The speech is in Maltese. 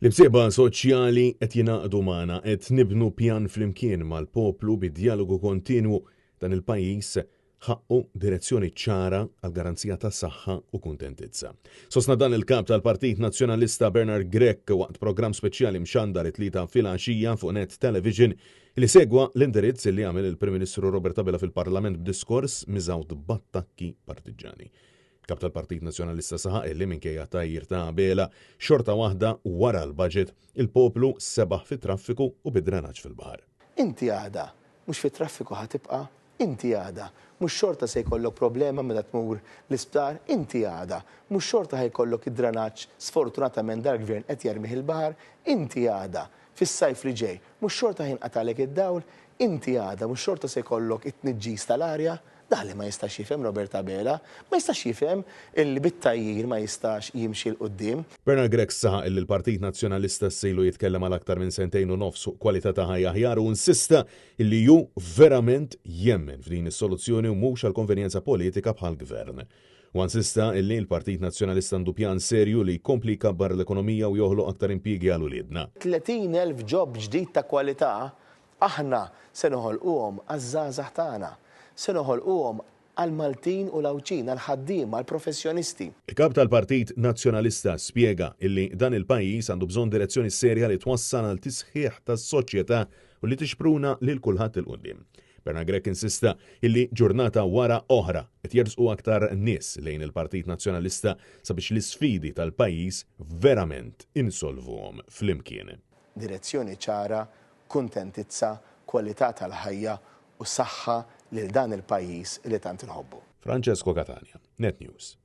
L-imsieħba soċjali qed jingħaqdu magħna, qed nibnu pjan flimkien mal-poplu bi djalogu kontinwu. Dan il-pajjiż ħaqqu direzzjoni ċara għal garanzija ta' saħħa u kuntentizza. Sostna dan il-Kap tal-Partit Nazzjonalista Bernard Grech waqt programm speċjali mxandar it-Tlieta filgħaxija fuq Net Television li segwa l-indirizz li għamel il-Prim Ministru Robert Abela fil-Parlament b'diskors miżgħud b'attakki partiġġani. Il-Kap tal-Partit Nazzjonalista saħaq illi minkejja t-tgħajjir ta' Abela, xorta waħda wara l-budget, il-poplu sebaħ fit-traffiku u bid-drenaġġ fil-baħar. Inti għada mhux fit-traffiku ħa tibqa'? Inti għada mhux xorta se jkollok problema meta tmur l-isptar? Inti għada mhux xorta ħa jkollok id-dranaġġ sfortunatament dal-Gvern qed jarmih il-baħar? Inti għada, fis-sajf li ġej, mhux xorta ħa jinqatagħlek id-dawl? Inti għada mhux xorta se jkollok it-tniġġis tal-arja? Dak li ma jistax jifhem Robert Abela, ma jistax jifhem illi bit-tgħajjir ma jistax jimxi 'l quddiem. Bernard Grech saħaq illi l-Partit Nazzjonalista issa ilu jitkellem għal aktar minn sentejn u nofs fuq kwalità ta' ħajja aħjar u insista illi hu verament jemmen f'din is-soluzzjoni u mhux għall-konvenjenza politika bħall-Gvern. Huwa insista illi l-Partit Nazzjonalista għandu pjan serju li jkompli jkabbar l-ekonomija u joħloq aktar impjiegi għal uliedna. 30,000 job ġdid ta' kwalità Aħna se noħolquhom għaż-żgħażagħ tagħna. Se noħolquhom għall-Maltin u l-Għawdxin, għall-ħaddiema, għall-professjonisti. Il-Kap tal-Partit Nazzjonalista spjega illi dan il-pajjiż għandu bżonn direzzjoni serja li twassal għal tisħiħ tas-soċjetà u li tixpruna lil kulħadd 'il quddiem. Bernard Grech insista illi ġurnata wara oħra qed jersqu aktar nies lejn il-Partit Nazzjonalista sabiex l-isfidi tal-pajjiż verament insolvuhom flimkien. Direzzjoni ċara kuntentizza, kwalità tal-ħajja u saħħa lil dan il-pajjiż li tant inħobbu. Francesco Catania, Net News.